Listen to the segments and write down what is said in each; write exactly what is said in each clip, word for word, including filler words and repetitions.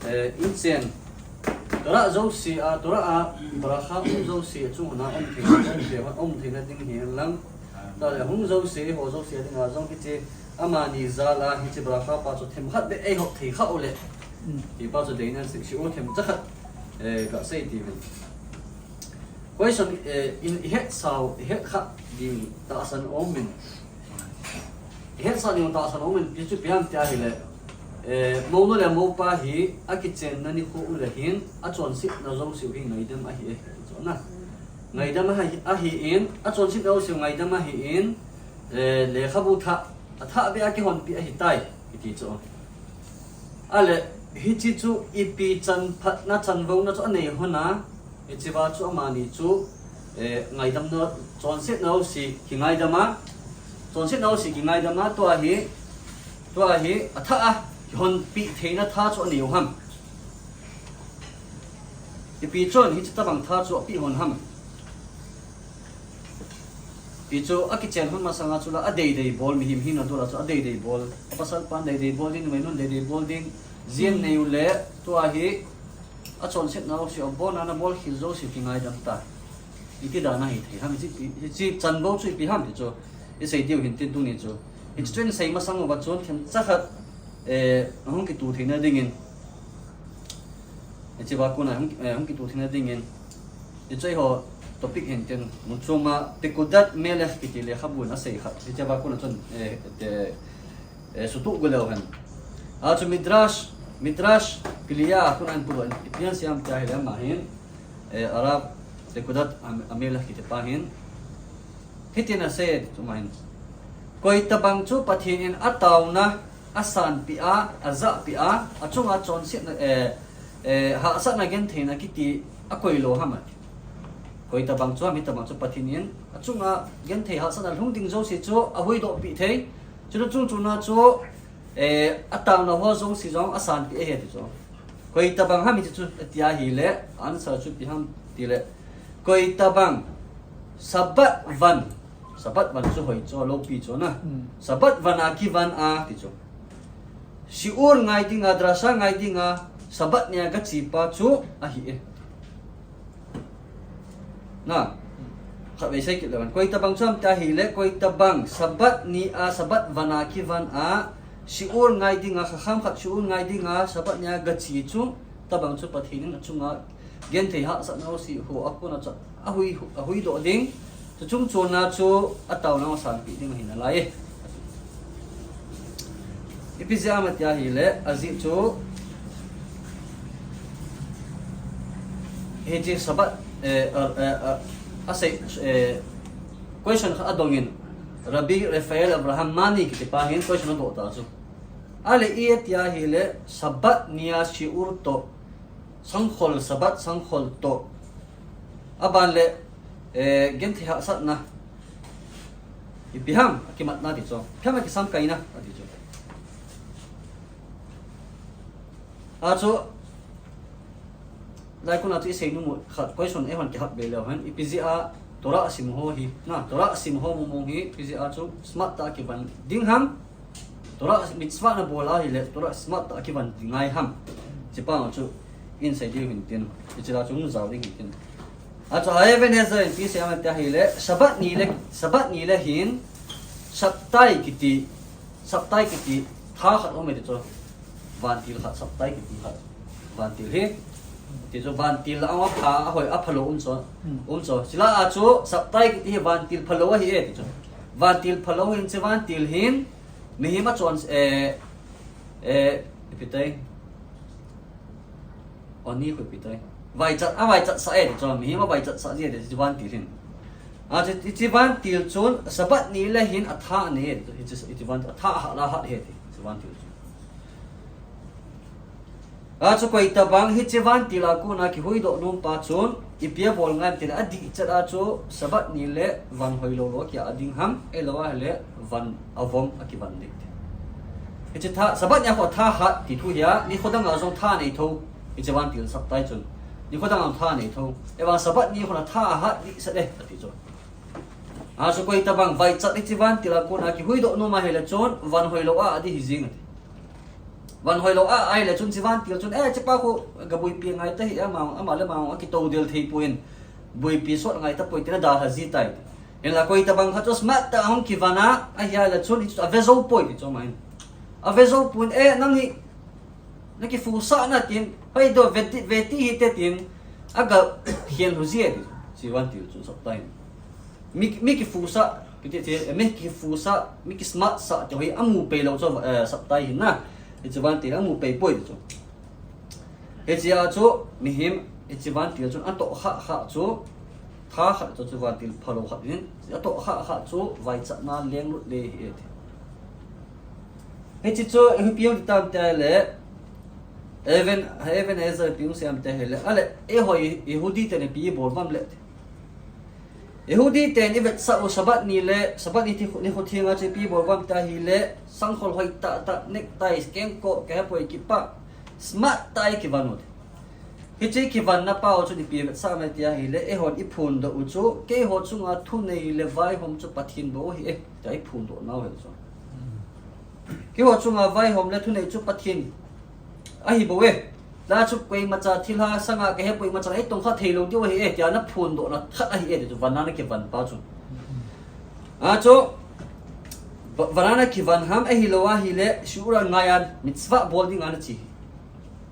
Eh, in chen, Torah jouse a, Torah a, bracha um jouse a, chung hon a um thei, um thei, um theina ding hi lang. Tale hung jouse, ho jouse a ding a jong hiche, amani jal a, hiche bracha pa chu themkhat beh ei hop thei kha u le. Ti pa chu deinan sik si u themcha khat, eh, ka sei ti ven. Question, eh, in i het sau, i het kha ding tahsan um in. I het sa ding tahsan um in, pi chu pi ham tia hile. Eh, mounu le moupa hi, akichenna nikho u le hin, achonsetna jouse u hi ngaidam ahi e, ti chu na. Ngaidam ahi, ahi in, achonsetna jouse u ngaidam ahi in, eh, lekhabu thah, athah beh a kihonpi ahi tai, kiti chu. Ale, hiche chu ipi chanphatna chanvouna chu anei hon a, hiche va chu amani chu, eh, ngaidamna, chonsetna jouse kingaidam a, chonsetna jouse kingaidam a, tua hi, tua hi, athah a, kihonpi theina tha chu anei u ham. Ipi chun hiche tabang tha chu ape hon ham. Ti chu akichen hon masanga chu la adeidei bol, mihem hina dol a chu adeidei bol. Apasal pan deidei bol ding, numei nun deidei bol ding. Jin nei u le tua hi achonsetna jouse, abon a na bol khel jouse kingaidam ta. Iti dan a hithei ham, hiche, hiche chan bou chu ipi ham ti chu. I sei diu hin tin tuni chu. Hiche chu in sei masang uva chun themcha khat, eh, ahung kitu theina dingin. Hiche va kon a hung, eh, hung kitu theina dingin. Hiche ho topic hin tin mun chom a Pekudat Melech kiti lekhabu in asei khat. Hiche va kon a chun, eh, te, eh, sutu gu leu hen. A chu Midrash, Midrash Pliah a kon a hin pu lou in. Ipi asei em tia hile ama hin, eh, Rav Pekudat Am-, Amelech kiti pa hin. Hitin asei, chu ma hin. Koitabang chu Pathen in ataona, asanpi a, ajahpi a, achunga chonsetna, eh, eh, hahsatna gentheina kiti akoi lou ham ati. Koitabang chu, hitabang chu Pathen in, achunga genthei hahsatna lhung ding jouse chu ahuhdoh pi thei. Chule chungchon a chu, eh, ataona ho jouse jong asanpi ahi ati chu. Koitabang ham iti chu, tia hile, answer chu ipi ham tile. Koitabang, Sabbath van. Sabbath van chu hoi chu, loupi chu na. Hmm. Sabbath van a kivan a, ti chu. Shiur ngai dinga, drasha ngai dinga, Sabbath nia gache pa chu ahi e. Na. Khatvei sei kit leu hen. Koitabang chu ham tia hile, koitabang, Sabbath ni a, Sabbath van a kivan a, shiur ngai dinga, chacham khat shiur ngai dinga, Sabbath nia gache chu, tabang chu Pathen in achunga genthei hahsatna jouse ho akon a chu ahui, ahuhdoh ding. Chu chungchon a chu ataona asanpi ding ahi nalai e. Ipi jeh ham tia hile, ajeh chu hiche Sabbath, eh, eh, eh, eh, asei, eh, question khat adong in, Rabbi Raphael Avraham Mani kiti pa hin question adoh ta chu. Ale i tia hile, Sabbath nia shiur toh, sangkhol, Sabbath sangkhol toh. Aban le, eh, genthei hahsatna. Ipi ham, akimatna ti chu. Ipi ham akisamkaina, ati chu. A chu, lai kon a chu i sei nom u khat, question eihon kihap be leu hen. Ipi jeh a Torah sim ho hi, na, Torah sim ho mong mong hi, ipi jeh a chu smart tah a kivan ding ham. Torah mitzvah na bol a hile, Torah smart tah a kivan ding ngai ham. Hiche pa chu in sei diu hin tin. Hiche la chu hung jao ding hin tin. A chu Hayev Nezer in ipi asei em tia hile, Sabbath ni le, Sabbath ni le hin, Shabtai kiti, Shabtai kiti, tha khat um e ti chu. Vantil khat, Shabtai kiti khat. Vantil hi. Ti chu vantil la ama pha, ahoi, aphalou um chu. Hmm. Um chu. Chule a chu, Shabtai kiti hi vantil phalou ahi e ti chu. Vantil phalou hin, hiche vantil hin, mihem achon, eh, eh, ipi tai. Oni khu ipi tai. Vaichat, avaichatsah e ti chu, mihem avaichatsah ji e ti chu vantil hin. A chu, hiche vantil chun, Sabbath ni le hin atha anei e ti chu, hiche, hiche van, atha ahat la ahat e ti, hiche vantil chun. A chu koitabang hiche vantil a kon a kihuhdoh nom pa chun, ipi abol ngai em tile adih chet a chu Sabbath ni le van hoilou lou a kia ading ham, ahilou a hile van avom a kivan ding ti. Hiche tha, Sabbath ni a khu atha ahat ti thu hi a, nikho dang a jong tha anei tho, hiche vantil Shabtai chun. Nikho dang a tha anei tho. Ahivang Sabbath ni khu atha ahat dih set e, ati chu. A chu koitabang vaichat hiche vantil a kon a kihuhdoh nom a hile chun, van hoilou a adih hi jing ati. Van hoilou a, ahile chun hiche vantil chun, eh, hichepa khu gabuipi ngai ta hi, ama, ama le ama akitou del thei poi in, buipi sot ngai tapoi tin adalha ji tai. Hinla koi tabang khat chu smart tah a hung kivan a, ahile chun hichu ave jou poi ti chu ama hin. Ave jou pon, eh, nang hi nakifusah na tin, hoi do veti, veti hite tin, aga khen lhu ji e ti. Hiche vantil chu saptai in. Mi, mi kifusah, kiti ti, mi kifusah, mi kismart sah ti ho hi amu pei lou chu, eh, saptai hin na. Hiche vantil amu pei poi ti chu. Hichea chu mihem, hiche vantil chun atoh kha kha chu, tha khat chu, chu vantil phalou khat in, atoh kha kha chu vaichatna lenglut le hi e ti. Hiche chu ipi hung ti tam ti le, Evan, Evan Ezer ipi hung sei am ti le, ale, eiho Yehudi ten ipi ibol uvam le ti. Yehudi ten ivetsah u Sabbath ni le, Sabbath ni thi, nikho thenga chu ipi ibol uvam ti le, sangkhol hoi tah tah, necktie, kengkoh, kihepoi, kippah, smart tah a ikivan u ti. Hiche kivanna pa u chu ipi ivetsah am ti le, eihon iphondoh u chu, keiho chunga thunei le vaihom chu Pathen bou ahi e, tia iphondoh nau hi chu. Keiho chunga vaihom le thunei chu Pathen ahi bou e. Hijeh chun koimacha thilha sanga kahepoi, imacha eitongkha thei lou diu ahi e, tia naphondohna khat ahi e, ti chu vana nakivan pa chu. Achu, va-, vana nakivan ham ahilou ahile, shiur a ngai a, mitzvah bol dinga nache.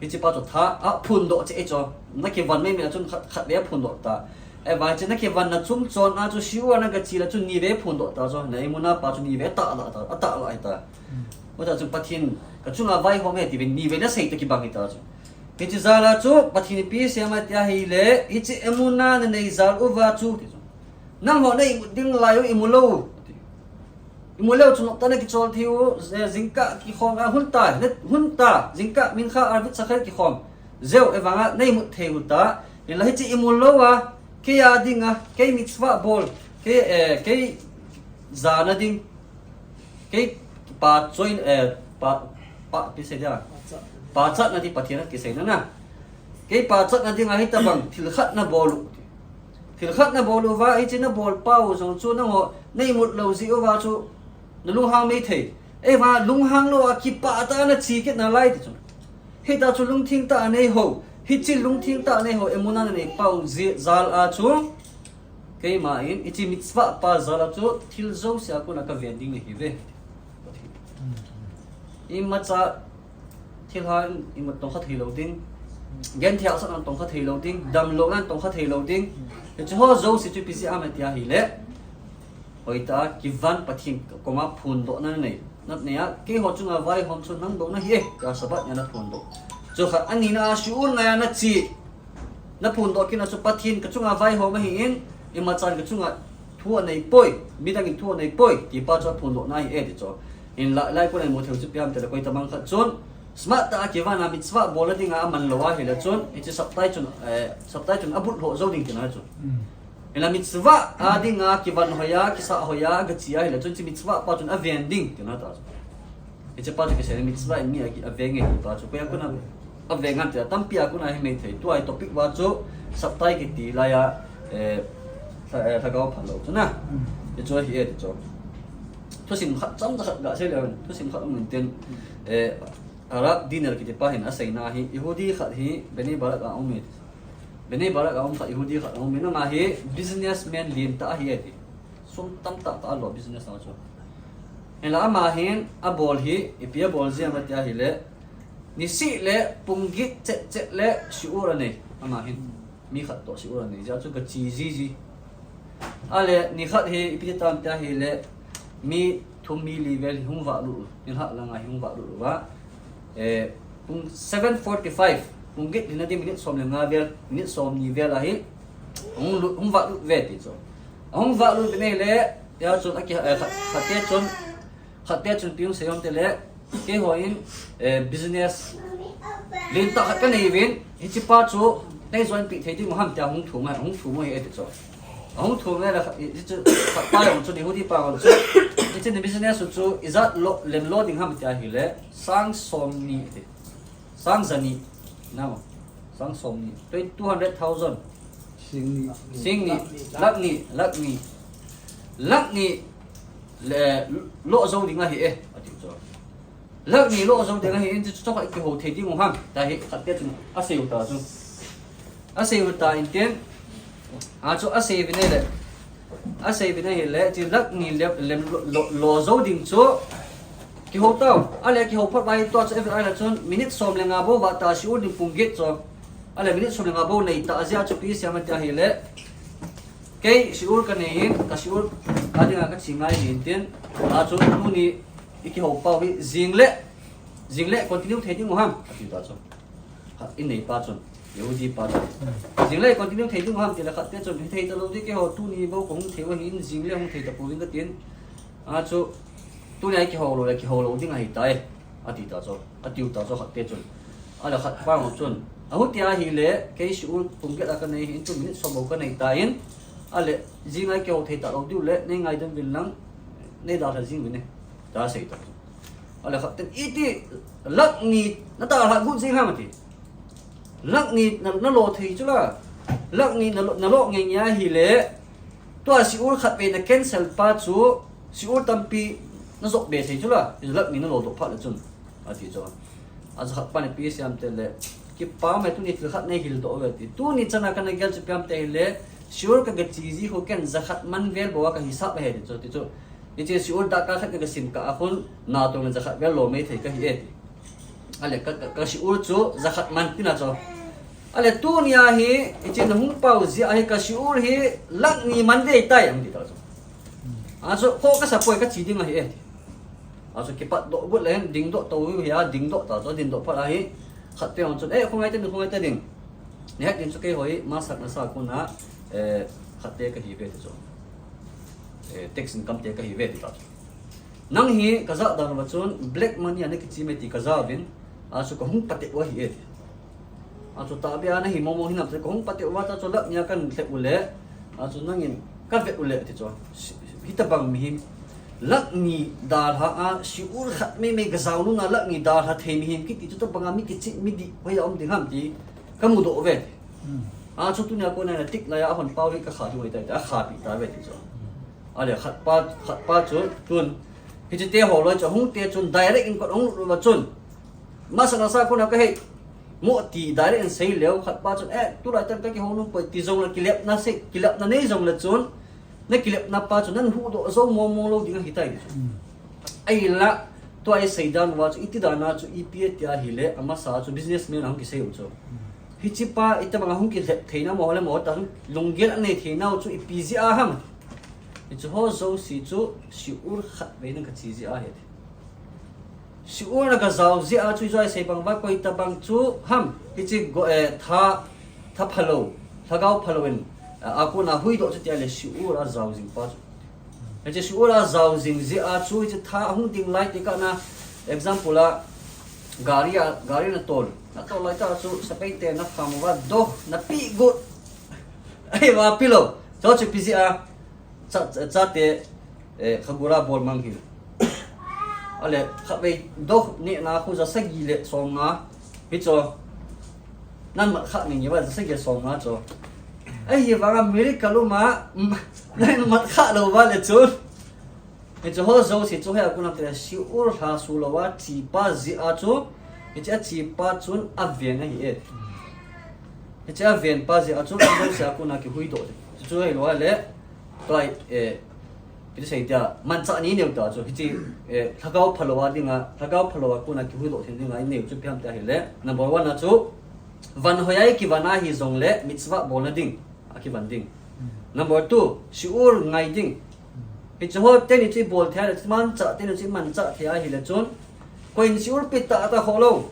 Hiche pa chu tha, aphondoh cheh e chu. Nakivan mai mai a chun khat, khat vei aphondoh ta. Ahivang chun nakivanna chungchon a chu shiur a nagache le chun ni vei phondoh ta chu. Na emunah pa chu ni vei atahlah ta, atahlah hita. Hita chun Pathen, kachunga vaihom e ti vei ni vei nasei toh kibang hita chu. Hiche jal a chu Pathen ipi asei am ti ahile, hiche emunah nanei jal uva chu ti chu. Nangho na imut ding lai u imu lou. Imu leu chun noptah a nakichol thei u, eh, jingkah kikhom, ah, hun ta, na, hun ta, jingkah, mincha, arvit, shachar kikhom. Jeh u, ahivanga na imut thei u ta. Hinla hiche imu lou a, kei a dinga, kei mitzvah bol, kei, eh, kei jana ding, kei pachat, eh, pa, pa, ipi sei dia. Pachatna ti Pathen a kiseina na. Kei pachatna dinga hitabang thil khat nabol u. Thil khat nabol uva, hiche nabol pa u jong chu nangho, na imut lou jeh uva chu, nalunghang mei thei. Ahivang lunghang lou a kipah tah a nache kit nalai ti chu. Hita chu lungthim tah a nei ho, hiche lungthim tah a nei ho, emunah nanei pa u jeh jal a chu, keima in, hiche mitzvah pa jal a chu, thil jouse a kona kaven ding nahi uve. Imacha thilha in imut tongkha thei lou ding. Genthei hahsatna tongkha thei lou ding. Damlouna tongkha thei lou ding. Hiche ho jouse chu ipi jeh ham ti ahile, hoitah a kivan Pathen koma phondohna nei. Nanei a, keiho chunga vaihom chu nang bou nahi e, tia Sabbath nia naphondoh. Chu khat, anina a shiur ngai a nache. Naphondoh kit na chu Pathen kachunga vaihom ahin, imacha kachunga thu anei poi, midang in thu anei poi, ti pa chu aphondohna ahi e ti chu. Hinla, lai kona imu thei u chu ipi ham ti le, koi tabang khat chun, smart tah a kivan a mitzvah bolna dinga aman lou ahile chun, hiche saptai chun, eh, saptai chun abulhit jou ding tina chu. Hinla mitzvah a dinga kivan hoi a, kisah hoi a, gache ahile chun hiche mitzvah pa chun aven ding tina ta chu. Hiche pa chu kisei mitzvah in mi agi, aven nge ti pa chu. Koi a kona aven nge ti a, tampi a kona hi mei thei. Tua hi topic uva chu saptai kiti lai a, eh, lha-, eh, lhagao phalou chu na. Hichu ahi e ti chu. Thusim khat chomcha khat gasei leu hen. Thusim khat um intin, eh, Arab Diner kiti pa hin aseina hi, Yehudi khat hi Bnei Brak a um e. Bnei Brak a um khat, Yehudi khat a um e, ama hi businessman lentah ahi e ti. Sum tamtah tah alo business a chu. Hinla ama hin abol hi, ipi abol ji ham ti ahile, nisih le pung get chet chet le shiur anei, ama hin. Mi khat toh shiur anei, jeh chu gache jiji. Ale, nikhat hi, ipi ti tam ti ahile, mi thum mi li vel hi hung vahlut u, nilhah langa hi hung vahlut uva. Eh, pung seven forty-five, pung get lhina ding minute som le nga vel, minute som ni vel ahi, hung lut, hung vahlut uve ti chu. Ahung vahlut uve le, tia chun aki, eh, khat, khat te chun, Khat te chun ipi hung sei ham ti le, keiho in, eh, business lentah khat kanei uvin, hiche pa chu nei join peh thei ding u ham tia hung thum, hung thum u ahi e ti chu. Ahung thum le, hiche khat pa jong chu, Yehudi pa jong chu, hiche ni business chu ijat lo, lem lo ding ham ti ahile, sang som ni ti. Sang jani. Namo. Sang som ni. Twenty, two hundred thousand. Sing ni. Sing ni. Lakh ni. Lakh ni. Lakh ni. Le, lo jou ding ahi e, ati chu. Lakh ni lo jou ding ahi in chu, chu khat kihou thei ding u ham. Tia hi khat te chun asei u ta chu. Asei u ta in tin. A chu asei uvin ahile. Asei uvin ahile, chu lakh ni lem, lem lo, lo, lo jou ding chu. Kihou tau. Ahile kihou phat uva hi tua chu avet ahile chun minute som le nga bou vah ta, shiur ding pung get chu. Ahile minute som le nga bou nei ta jeh a chu ipi sei ham tia ahile. Kei shiur ka nei in, ka shiur a dinga ka che ngai in tin. A chu tuni i kihou pau hi jing le, jing le continue thei ding u ham, ati ta chu. Khat in nei pa chun, Yehudi pa chun. Jing le continue thei ding u ham, ti le khat te chun, hithei talou ding keiho tuni bou ka hung thei u ahin, jing le hung thei tapouvin ka tin. A chu, tunia i kihou lou le, kihou lou ding ahi tai, ati ta chu. Ati u ta chu khat te chun. Ahile khat pa chun, ahu tia ahile, kei shiur pung get a ka nei in, tu minute som bou ka nei ta in. Ahile, jing a i kihou thei talou diu le, nei ngaidam uvin lang, nei dalha jing uvin e. Tia asei ta chu. Ahile khat ten, iti lakh ni na dalha got jing ham ati. Lakh ni na, na lo thei chu la. Lakh ni na lo, na lo nge nge ahile. Tua shiur khat vei na cancel pa chu, shiur tampi na jop be thei chu la. Lakh ni na lo doh phat le chun. Ati chu. A chu khat pa ni ipi sei ham tile. Kipa me tuni thil khat nei hil doh uve ti. Tuni chana kana gel chu ipi ham tile. Shiur ka ga che ji khu ken jakhat man vel bou a ka hisap ahi ti chu. Ti chu. Hiche shiur dahka khat ka ga sim kah a khun, natong le jakhat vel lo mai thei ka hi e ti. Ahile ka, ka, ka shiur chu jakhat man tina chu. Ahile tunia hi, hiche na hung pau jeh a hi ka shiur hi lakh ni man dei tai, ahung ti ta chu. A chu, kho ka sa poi ka che ding ahi e ti. A chu kipat doh got le, ding doh tou hi a, ding doh ta chu, ding doh phat a hi. Khat te hung chun, eh, khongai ta ding, khongai ta ding. Ni het ding chu keiho hi, masak na sa kona, eh, khat te ka hi ve ti chu. Eh, tax income te ka hi ve ti ta chu. Nang hi ka jah dan uva chun black money a na kichim e ti ka ja uvin, a chu ka hung patep u ahi e ti. A chu tahbeh a na hi mong mong hinam ti ka hung patep uva ta chu lakh ni a kan lhep u le, a chu nangin ka vet u le ti chu. Hitabang mihem lakh ni dalha a shiur khat mei mei ka jao nung a lakh ni dalha thei mihem kiti chu tabang a mi kichim mi dih hoi a um ding ham ti ka mudoh uve ti. A chu tunia kona tik lai a hon pau hi ka kha diu ahi tai ti a kha pi ta uve ti chu. Ahile khat pa, khat pa chu, tun. Hiche te ho loi chu, hung te chun direct in kot hung lut uva chun. Masa na sa kona ka hei. Mo ti direct in sei leu, khat pa chun, eh, tulai tan ka kihou nom poi ti jong le kilepna sei, kilepna nei jong le chun. Na kilepna pa chu, nan huhdoh jou mong mong lou ding ahi tai ti chu. Ahile, tua i sei dan uva chu, iti dan a chu, ipi ati ahile, amasa chu, businessman a hung kisei u chu. Hiche pa, itabang a hung kilhep theina mo le mo ta, lunggel a nei theina u chu, ipi jeh a ham. Hiche ho jouse chu shiur khat vei na ka che jeh ahi. Shiur na ka jao jeh a chu ijoi sei bang ba koi tabang chu ham. Hiche go, eh, tha, tha phalou, lhagao phalou in, eh, a kona huhdoh chu tia le shiur a jao jing pa chu. Hiche shiur a jao jing jeh a chu hiche tha hung ding lai ti kah na example a gari a, gari na tol. Na tol lai ta chu sepai te na pham uva doh, na pi got. Ahivang pi lou. Chu chu ipi jeh a. Cha, cha, chate, eh, kha gura bol mang hi. Ahile, kha vei doh neh na khu ja sagi le som nga. Hichu. Nan mat kha nge nge uva ja sagi som nga chu. Ahivang a miracle um a, mm, nan mat kha lou uva le chun. Hiche ho jouse chu hia kona te shiur lha su lou a che pa jeh a chu. Hiche a che pa chun a ven ahi e. Hiche a ven pa jeh a chu, a jouse a kona kihuhdoh. Chu chu ahilou le. Tua, eh, ipi ti sei tia, manchah ni neu ta chu, hiche, eh, lhagao phalou a dinga, lhagao phalou a kona kihuhdoh theina dinga i neu chu ipi ham tia ahile, number one a chu, van hoi a i kivan a hi jong le, mitzvah bolna ding, a kivan ding. Number two, shiur ngai ding. Hiche ho teni chu i bol thei a le, manchah teni chu i manchah thei ahile chun, koi in shiur pe ta ta kho lou.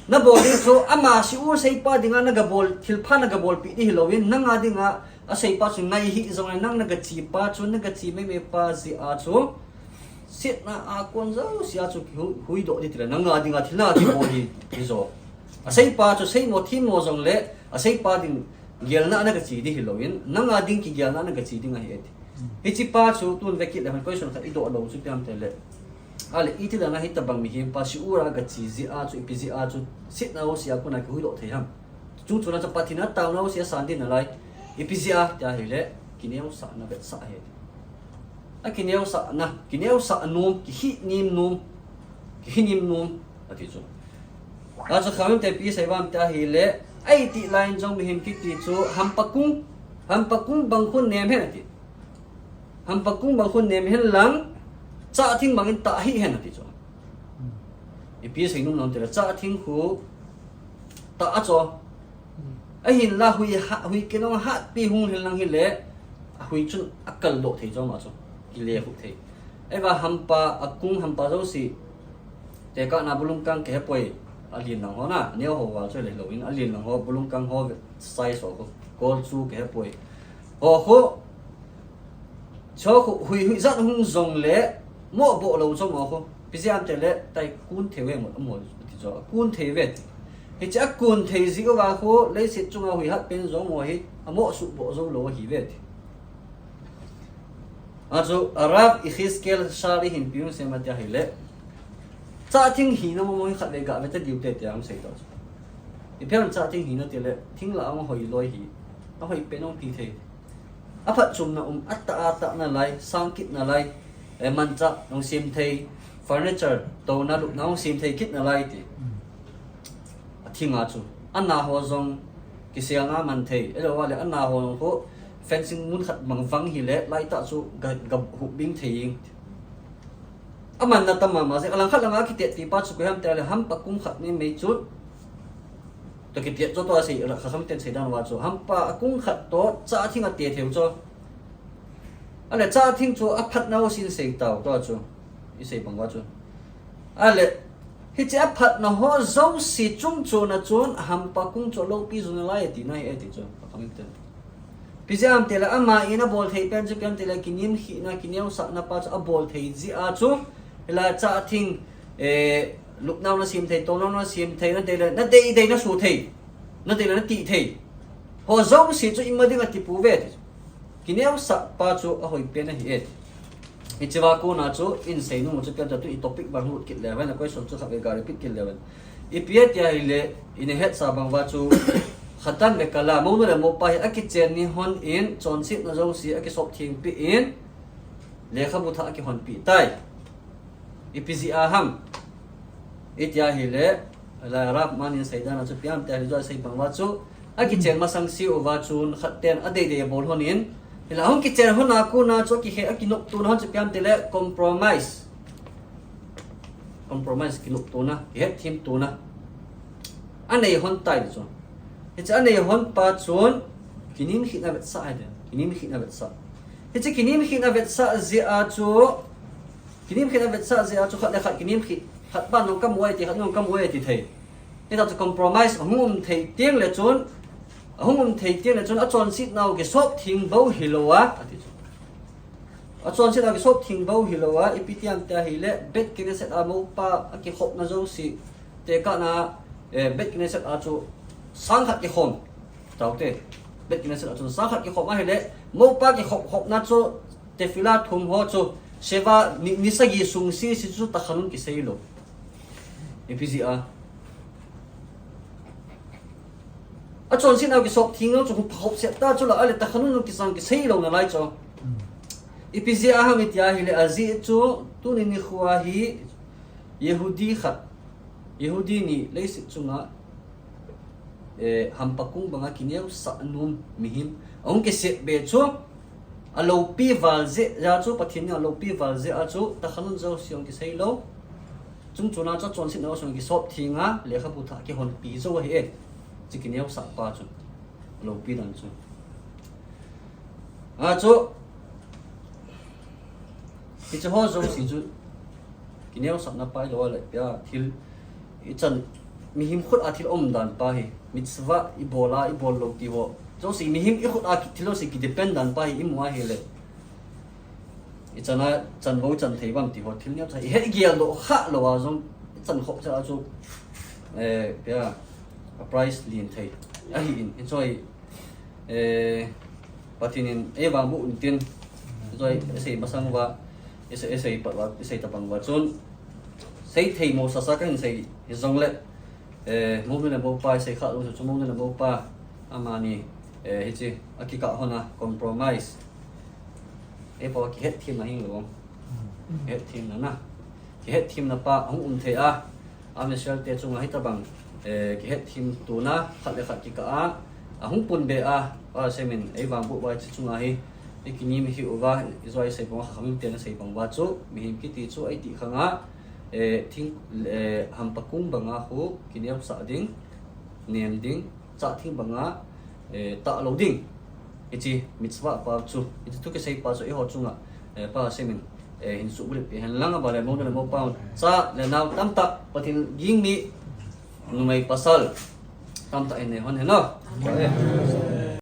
Na bol ding chu, ama shiur seipa dinga na ga bol, thilpha na ga bolpeh ding hilou in, nanga dinga, a seipa chu ngai hih jong le nang na ga che pa chu, na ga che mei mei pa jeh a chu, siatna a kon jouse a chu kihu-, huhdoh ding ti le, nanga dinga thil na kibol hi, hi jo. A seipa chu seimo themmo jong le, a seipa ding gelna na ga che ding hilou in, nanga ding kigelna na ga che ding ahi e ti. Hiche pa chu tun vekit le hon question khat i doh lou chu ipi ham tile. Ahile, iti dan a hitabang mihem pa shiur a ga che jeh a chu, ipi jeh a chu, siatna jouse a kona kihuhdoh thei ham. Chung chuna chu Pathen a taona jouse a san ding nalai. Ipi jeh a, tia ahile, kineosahna vetsah ahi. A kineosahna, kineosah nom, kihih nem nom. Kihinim nom, ati chu. Achu Chachamim te ipi asei uvem tia ahile, aiti lai in jong mihem kiti chu hampa kung, hampa kung bang khu nem hen ati. Hampa kung bang khu nem hen lang, chah thing bangin tah hih hen ati chu. Ipi asei nom nom tile, chah thing khu tah a chu. Ahinla hui ha, hui kinong hatpi hung hen lang hile, ahui chun akal doh thei jong ma chu. Kile khu thei. Ahivang hampa, akung hampa jouse. Tekahna bulungkang kihepoi, alen lang ho na, aneo ho val chu hilou in, alen lang ho, bulungkang ho, size ho khu, kol chu kihepoi. Ho khu, chu khu, hui, hui jat hung jong le, moh boh lou chu mo khu. Ipi jeh ham tile, tai kun thei uve mo, mo, ti chu, akun thei uve. Hiche akun thei jeh uva khu, leiset chunga hui hat pen jong mo hi, amoh suh boh jou lou ahi uve ti. Achu, Rav Yechezkel Shar in ipi asei em tia ahile. Chah thing hina mo mo hi khatvei gave ta diu te tia asei tah chu. Ipi ham chah thing hina tile, thing lah a ahoi loi hi. Ahoi pen ahung ti thei. Aphatchomna um, atah atah nalai, sang kit nalai. Eh, manchah ahung sem thei, furniture, touna lupna ahung sem thei kit nalai ti. Athing a chu. Ana ho jong kiselna man thei. Ahilou le ana ho jong khu fencing mun khat bang vang hile, laitah chu ga, ga hup bing thei in. Amanna tam mama jeh, alang khat langa kitet pi pa chu koi ham tile, hampa kung khat nei mei chu. Toh kitet chu toh asei, Chachamim ten asei dan uva chu. Hampa akung khat toh, chah thing ate thei u chu. Ahile chah thing chu aphatna ho sin sei tao toh chu. Isei bang uva chu. Ahile, hiche aphatna ho jouse chung chuna chun, hampa kung chu aloupi ju nalai ati na hi e ti chu. Chachamim ten. Ipi jeh ham tile, ama in abol thei pen chu ipi ham tile, kinemkhehna, kineosahna pa chu abol thei jeh a chu. Hilai chah thing, eh, lupnau nasem thei, tounau nasem thei, nadei le, nadei dei nasu thei. Nadei le nati thei. Ho jouse chu ima ding ati pouve ti chu. Kineosah pa chu ahoi pen ahi e. Hichea kona chu, isei nom chu ipi ham tile tu i topic bang lut kit leuhen, a question chu khatvei ga repeat kit leuhen. Ipi tia ahile, ina hetsah bang uva chu, Khatan ve Kala, mounu le moupa hi akichen ni hon in, chonsetna jouse akisop theng peh in, lekhabu thah akihon peh tai. Ipi jeh a ham. Itia ahile, la Rav man in asei dan a chu ipi ham tia ahile, chu asei bang uva chu, akichen masang se uva chun khat ten adei dei abol hon in, hilai ahung kichen hon a kona chu akikhe, akinoptona hon chu ipi ham tile compromise. Compromise, kinoptona, kihetthem tona. Anei hon tai chu. Hiche anei hon pa chun, kinemkhehna avetsah ahi de. Kinemkhehna avetsah. Hiche kinemkhehna avetsah jeh a chu, kinemkhehna avetsah jeh a chu khat le khat kinemkheh, khat pa nong kamu e ti, khat nong kamu e ti thei. Hita chu compromise ahung um thei teng le chun, ahung um thei teng le chun, achonsetnau kisop theng bou hilou a, ati chu. Achonsetnau kisop theng bou hilou a, ipi ti ham tia ahile, Beit Knesset a moupa akikhopna jouse, tekahna, eh, Beit Knesset a chu sang khat kikhom. Taute, Beit Knesset a chu sang khat kikhom ahile, moupa kikhop khopna chu, tefillah thum ho chu, sheva ni, ni sagi sung sese chu tachanun kisei lou. Ipi jeh a. Achonsetnau kisop theng lou chu, huphop set ta chu la, ahile tachanun kisang kisei lou nalai chu. Ipi jeh a ham itia ahile, ajeh chu, tuni nikho a hi, Yehudi khat, Yehudi ni leiset chunga, eh, hampa kung banga kineosah nom mihem ahung kisep be chu, aloupi val jeh a chu, Pathen in aloupi val jeh a chu, tachanun jouse ahung kisei lou. Chung chuna chu achonsetnau jouse ahung kisop theng a, lekhabu thah kihonpi jou ahi e. Hiche kineosah pa chu. Aloupi dan chu. Achu, hiche ho jouse chu, kineosahna pa ahilou le, ipi a thil, ichan, mihem khut a thil umdan pa hi, mitzvah ibol a, ibol lou ti ho. Jouse, mihem ikhut a ki, thil jouse kidepend dan pa hi, imu ahile. Ichan a, chan bou chan thei uvam ti ho, thil neocha, ihet gel doh kha lou a jong, ichan khop cha a chu, eh, ipi a, a price len thei. Ahin, hiche hi, Eh, Pathen in eivangboh intin, hiche hi isei masang uva, isei, isei pat uva, isei tabang uva chun, seithei mosasa kahin sei hijongle, eh, mounu le moupa isei kha lou chu, mounu le moupa, amani, eh, hiche, akikah hon a, compromise. Eiho kihetthemna hinglou. Hetthemna na. kihetthemna pa ahung um thei a, Am Israel te chunga hitabang, eh, kihetthemtona khat le khat kikah a, ahung pun be a, Pa Hashem in eivangboh uva hiche chunga hi, i kinim hi uva, i joi sei bang uva, Chachamim ten asei bang uva chu, mihem kiti chu eiti khang a, eh, thing, eh, hampa kung banga khu kineosah ding, nem ding, chah thing banga, eh, tah lou ding. Hiche mitzvah pa chu, hiche thu kisei pa chu eiho chunga, eh, Pa Hashem in, eh, hin suhbulhit peh hen lang, abanle mounu le moupa, cha le nao tamtah, Pathen ging mi, numei pasal tamtah hin nei hon hen o.